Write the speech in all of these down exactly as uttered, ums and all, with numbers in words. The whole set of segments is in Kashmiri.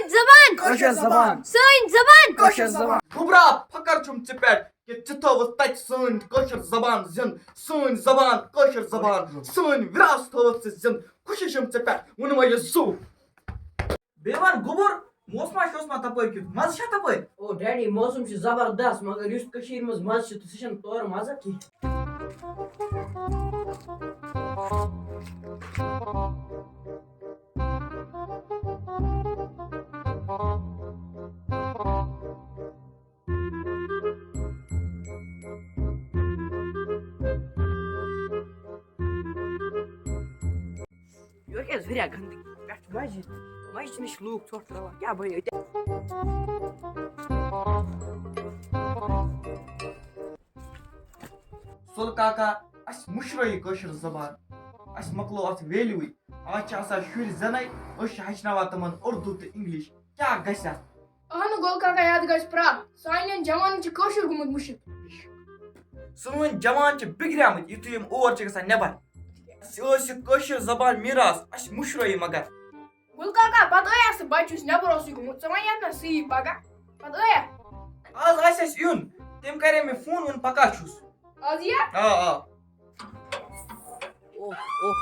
سٲنۍ زبان۔ کٲشِر زبان۔ سٲنۍ زبان۔ کٲشِر زبان۔ گوٚبرا، فخر چھُم ژےٚ پٮ۪ٹھ کہِ ژےٚ تھٲوٕتھ تَتہِ سٲنۍ کٲشِر زبان زِنٛدٕ، سٲنۍ زبان، کٲشِر زبان، سٲنۍ وِراثت تھٲوٕتھ ژےٚ زِنٛدٕ۔ خوشی چھَم ژےٚ پٮ۪ٹھ، ووٚنمَے یہِ زُو۔ بیٚیہِ وَن گوٚبُر، موسما شوسما تَپٲرۍ کیُتھ؟ مَزٕ چھا تَپٲرۍ؟ او ڈیڈی، موسم چھُ زبردست، مگر یُس کٔشیٖرِ منٛز مَزٕ چھُ، تہٕ سُہ چھُنہٕ تورٕ مَزٕ کِہیٖنۍ۔ یورٕ کیٛاہ حظ واریاہ گنٛدگی؟ پٮ۪ٹھ چھِ مسجد، مسجد نِش چھِ لوٗکھ ژھۄٹھ ترٛاوان، کیٛاہ بَنہِ أتہِ؟ سُل کاکا، اَسہِ مٔشرٲو یہِ کٲشِر زبان، اَسہِ مۄکلو اَتھ ویلیوٗوٕے۔ آز چھِ آسان شُرۍ زٮ۪نَے، أسۍ چھِ ہیٚچھناوان تِمَن اُردو تہٕ اِنٛگلِش، کیٛاہ گژھِ اَتھ؟ اہنُو گُل کاکا، یاد گژھِ پرٛا، سانٮ۪ن جوانن چھُ کٲشُر گوٚمُت مٔشِتھ۔ سٲنۍ جوان چھِ بِگڑیمٕتۍ، یُتھُے یِم اور چھِ گژھان نٮ۪بر۔ اَسہِ ٲس یہِ کٲشِر زبان میٖراث، اَسہِ مٔشرٲو یہِ مگر۔ گُل کاکا، پتہٕ ٲیا سُہ بچہٕ یُس نٮ۪بر اوسُے گوٚمُت؟ ژٕ وَن یَتھ نہ سُہ یی پگاہ۔ پتہٕ ٲیا؟ آز آسہِ اَسہِ یُن، تٔمۍ کَرے مےٚ فون، ووٚن پگاہ چھُس۔ آز یِیا؟ آ، آ۔ اوہ، اوہ۔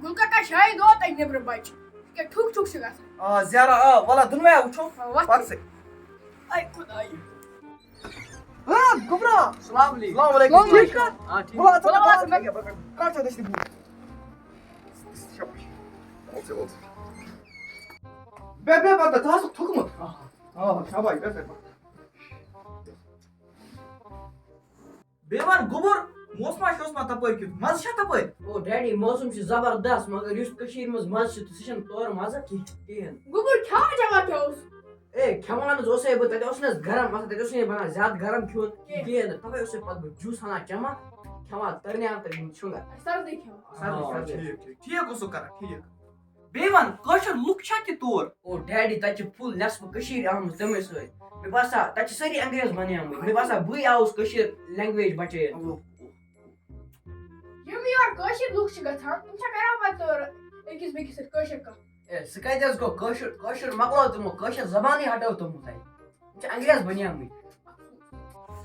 گُل کاکا، شاید ووت اَتہِ نیٚبرٕ بچہٕ۔ یہِ کیٛاہ ٹھُک ٹھُک چھُ گژھان؟ آ، زیارہ، آ، وَلہ دُنوَے وٕچھو۔ آ، وَتھ۔ پَتہٕ سٕے۔ اَے خۄدایہِ۔ آ، گوٚبرا۔ السلام علیکم۔ السلام علیکم۔ وَلہ، ژٕ وَلہ، وَلہ، کَتھ چھِ دٔستی بوٗٹھ؟ شاباش۔ بیٚہہ، بیٚہہ، پَتہٕ ژٕ آسُکھ تھوٚکمُت۔ آ، شاباش، بیٚہہ، بیٚہہ، پَتہٕ۔ بیٚیہِ وَن گوٚبُر، موسما شوسما تَپٲرۍ کیُتھ؟ مَزٕ چھا تَپٲرۍ؟ او ڈیڈی، موسم چھُ زبردست، مگر یُس کٔشیٖرِ منٛز مَزٕ چھُ، تہٕ سُہ چھُنہٕ تورٕ مَزٕ کِہیٖنۍ۔ گوٚبُر، کھٮ۪وان چٮ۪وان کیٛاہ اوس؟ اے، کھٮ۪وان حظ اوسے بہٕ، تَتہِ اوس نہٕ حظ گرم آسان، تَتہِ اوس نہٕ بَنان زیادٕ گرم کھیوٚن کِہیٖنۍ۔ کِہیٖنۍ نہٕ، تَوَے اوسے پَتہٕ بہٕ جوٗس اَنان چٮ۪وان، کھٮ۪وان تٔرنیٛان تہٕ یِم شۄنٛگان۔ سردی کھٮ۪وان۔ سردی، آ، سردی۔ ٹھیٖک، ٹھیٖک، ٹھیٖک اوسُکھ کران، ٹھیٖک۔ بیٚیہِ وَن، کٲشِر لُکھ چھا کہِ تور؟ او ڈیڈی، تَتہِ چھِ full نٮ۪صفہٕ کٔشیٖرِ آمٕژ تَمے سۭتۍ۔ مےٚ باسان، تَتہِ چھِ سٲری انگریز بنیمٕتۍ۔ مےٚ باسان، بٕے آوُس کٔشیٖر language بچٲیِتھ۔ یِم یور کٲشِر لُکھ چھِ گژھان، تِم چھا کران پتہٕ تورٕ أکِس بیٚکِس سۭتۍ کٲشِر کَتھ؟ اے، سُہ کَتہِ حظ گوٚو؟ کٲشُر، کٲشُر مۄکلٲو تِمو، کٲشِر زبانٕے ہٹٲو تِمو تَتہِ۔ تِم چھِ انگریز بنیمٕتۍ۔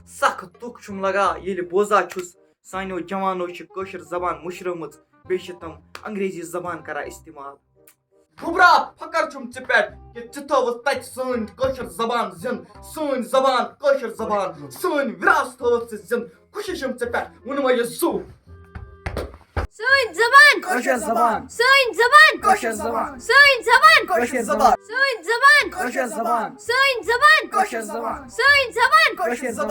سخ دُکھ چھُم لگان، ییٚلہِ بوزان چھُس، سانیو جوانو چھِ کٲشِر زبان مٔشرٲومٕژ، بیٚیہِ چھِ تِم انگریزی زبان کران استعمال۔ گوٚبرا، فخر چھُم ژےٚ پٮ۪ٹھ کہِ ژےٚ تھٲوٕتھ تَتہِ سٲنۍ کٲشِر زبان زِنٛدٕ، سٲنۍ زبان، کٲشِر زبان، سٲنۍ وِراثت تھٲوٕتھ ژےٚ زِنٛدٕ۔ خوشی چھَم ژےٚ پٮ۪ٹھ، ووٚنمَے یہِ زُو۔ سٲنۍ زبان۔ کٲشِر زبان۔ سٲنۍ زبان۔ کٲشِر زبان۔ سٲنۍ زبان۔ کٲشِر زبان۔ سٲنۍ زبان۔ کٲشِر زبان۔ سٲنۍ زبان۔ کٲشِر زبان۔ سٲنۍ زبان۔ کٲشِر زبان۔